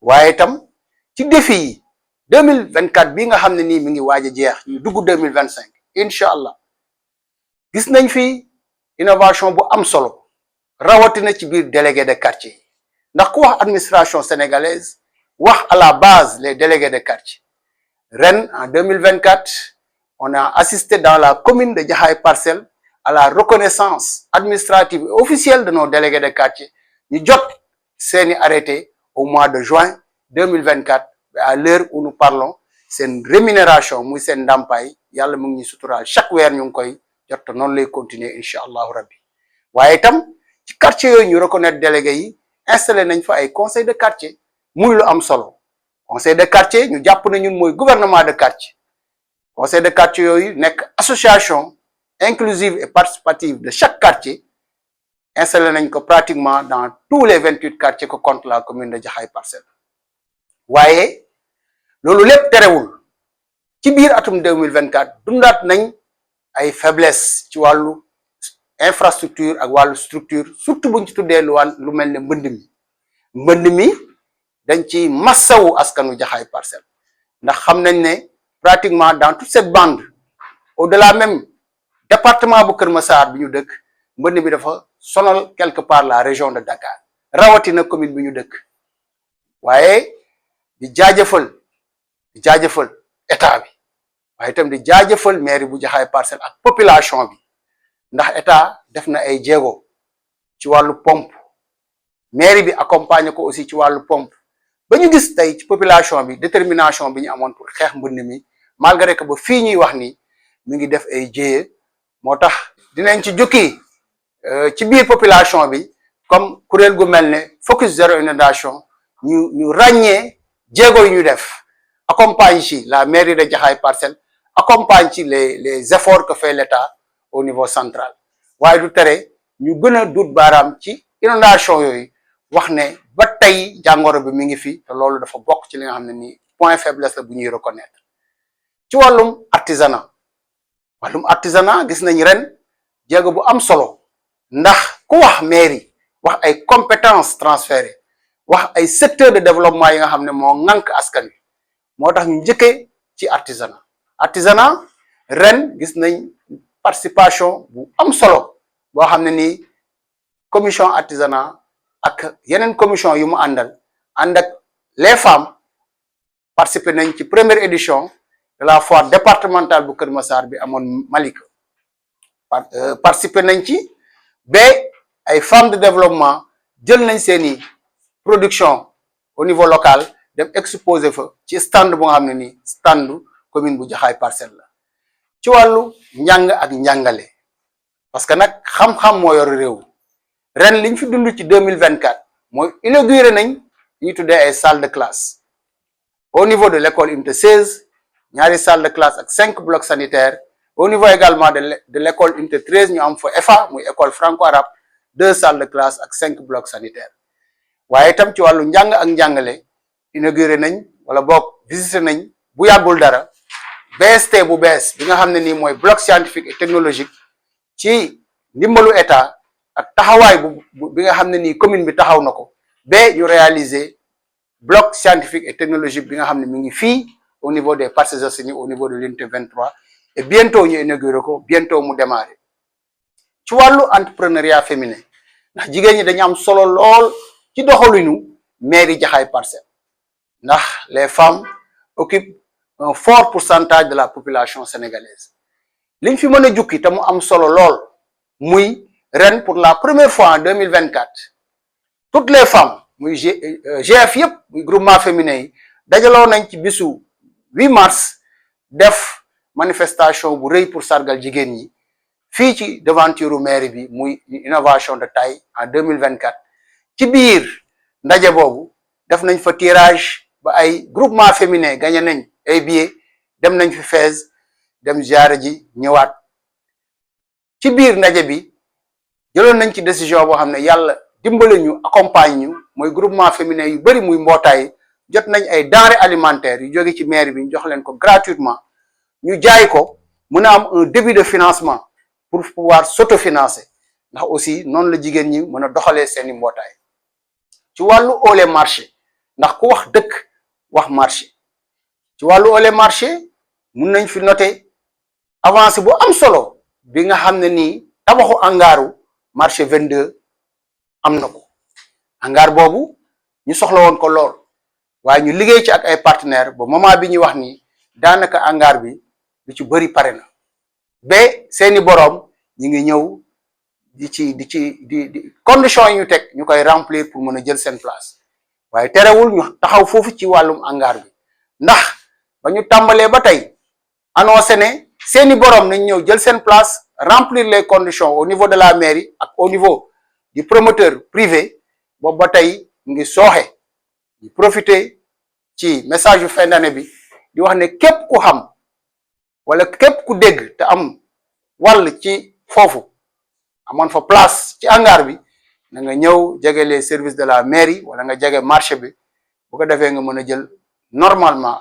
waaye itam ci défi yi 2024 bii nga xam ne nii mi ngi waaj a jeex ñu dugg 2025 incha allah gis nañ fi innovation bu am solo rawatina ci biir délégué de quartier yi ndax ku wax administration sénégalaise wax à la base les délégués de quartier ren en 2024 on a assisté dans la commune de Jaxaay Parcelles à la reconnaissance administrative et officielle de nos délégués de quartier ñu jot seeni arrêté au mois de juin 2024 à l'heure où nous parlons seen rémunération muy seen ndàmpaay yàlla mu ngi ñuy suturaal chaque weer ñu ngi koy jot noonu lay continuer incha allahu rabbi waaye itam ci quartier yooyu ñu reconnaître délégués yi installé nañ fa ay conseil de quartier muy lu am solo conseil de quartier ñu jàpp ne ñun mooy gouvernement de quartier conseil de quartier yooyu nekk association inclusive et participative de chaque quartier installé nañ ko pratiquement dans tous les 28 quartiers que compte la commune de Jaxaay Parcelles waaye loolu lépp terewul ci biir atum 2024 dundaat nañ ay faiblesse ci wàllu infrastructure ak wàllu structure surtout buñ ci tuddee lu mel ne mbënd mi dañ ci massawu askanu Jaxaay Parcelles ndax xam nañ ne pratiquement dans toute cette bande au-delà même département bu Kër Massar bi ñu dëkk mbënd bi dafa sonal quelque part la région de Dakar rawatina commune bi ñu dëkk waaye di jaajëfal état bi waaye itam di jaajëfal mairie bu Jaxaay Parcelles ak population bi ndax état def na ay jéego ci wàllu pompe mairie bi accompagner ko aussi ci wàllu pompe ba ñu gis tey ci population bi détermination bi ñu amoon pour xeex mbënd mi malgré que ba fii ñuy wax ni mi ngi def ay jéye moo tax dinañ ci jukki ci biir population bi comme kuréel gu mel ne focus zéro inondation ñu ràññee jéego yi ñu def accompagne ci la mairie de Jaxaay Parcelles accompagne ci les efforts que fait l'État au niveau central waaye du tere ñu gën a dut baaraam ci inondation yooyu wax ne ba tey jàngoro bi mi ngi fi te loolu dafa bokk ci li nga xam ne nii point faiblesse la bu ñuy reconnaître ci wàllum artisanat gis nañ ren jéego bu am solo ndax ku wax mairie wax ay compétences transférées wax ay secteur de développement yi nga xam ne moo ŋànk askan wi moo tax ñu njëkkee ci artisanat ren gis nañ participation bu am solo boo xam ne nii commission artisanat ak yeneen commission yu mu ànd ak les femmes participer nañ ci première édition de la foire départementale bu Kër Massar bi amoon Malika participer nañ ci ba ay femmes de développement jël nañ seeni production au niveau local dem exposer fa ci stand bu nga xam ne nii standu commune bu Jaxaay Parcelles la ci wàllu njàng ak njàngale parce que nag xam-xam moo yor réew ren liñ fi dund ci 2024 mooy inauguré nañ ñu tuddee ay salle de classe au niveau de l'école unité 16 ñaari salle de classe ak 5 blocs sanitaires au niveau également de l'école unité 13 ñu am fa EFA muy école franco-arabe 2 salles de classe ak 5 blocs sanitaires waaye itam ci wàllu njàng ak njàngale inauguré nañ wala boog visité nañ bu yàggul dara BST bu bees bi nga xam ne nii mooy bloc scientifique et technologique ci ndimbalu état ak taxawaay bi nga xam ne nii commune bi taxaw na ko ba ñu réaliser bloc scientifique et technologique bi nga xam ne mi ngi fii au niveau des Parcelles Assainies au niveau de l'unité 23 et bientôt ñu inauguré ko bientôt mu démarrer ci wàllu entrepreneuriat féminin ndax jigéen ñi dañu am solo lool ci doxalinu mairie Jaxaay Parcelles ndax les femmes occupent un fort pourcentage de la population sénégalaise liñ fi mën a jukki te mu am solo lool muy ren pour la première fois en 2024 toutes les femmes muy GF yëpp muy groupement féminin yi dajaloo nañ ci bisu 8 mars def manifestation bu rëy pour sargal jigéen ñi fii ci devanture mairie bi muy innovation de taille en 2024 ci biir ndaje boobu def nañ fa tirage ba ay groupement féminin gagné nañ ay billets dem nañ fi Fès dem ziara ji ñëwaat ci biir ndaje bi jëloon nañ ci décision boo xam ne yàlla dimbale ñu accompagne ñu mooy groupement féminin yu bëri muy mbootaay jot nañ ay denrées alimentaires yu jóge ci mairie bi ñu jox leen ko gratuitement ñu jaay ko mën a am un début de financement pour pouvoir s'autofinancer ndax aussi noonu la jigéen ñi mën a doxalee seeni mbootaay ci wàllu haut les marchés ndax ku wax dëkk wax marché ci wàllu ole marché mun nañ fi noter avancé bu am solo bi nga xam ne nii tabaxu angaaru marché 22 am na ko hangar boobu ñu soxla woon ko lool waaye ñu liggéey ci ak ay partenaires ba moment bi ñuy wax ni daanaka hangar bi lu ci bëri pare na ba seeni boroom ñi ngi ñëw di conditions yi ñu teg ñu koy remplir pour mën a jël seen place waaye terewul ñu taxaw foofu ci wàllum hangar bi ndax ba ñu tàmbalee ba tey annoncé ne seeni boroom nañ ñëw jël seen place remplir les conditions au niveau de la mairie ak au niveau du promoteur privé boobu ba tey mu ngi sooxe di profiter ci message yu fin d'année bi di wax ne képp ku xam wala képp ku dégg te am wàll ci foofu amoon fa place ci hangar bi na nga ñëw jege les services de la mairie wala nga jege marché bi bu ko defee nga mën a jël normalement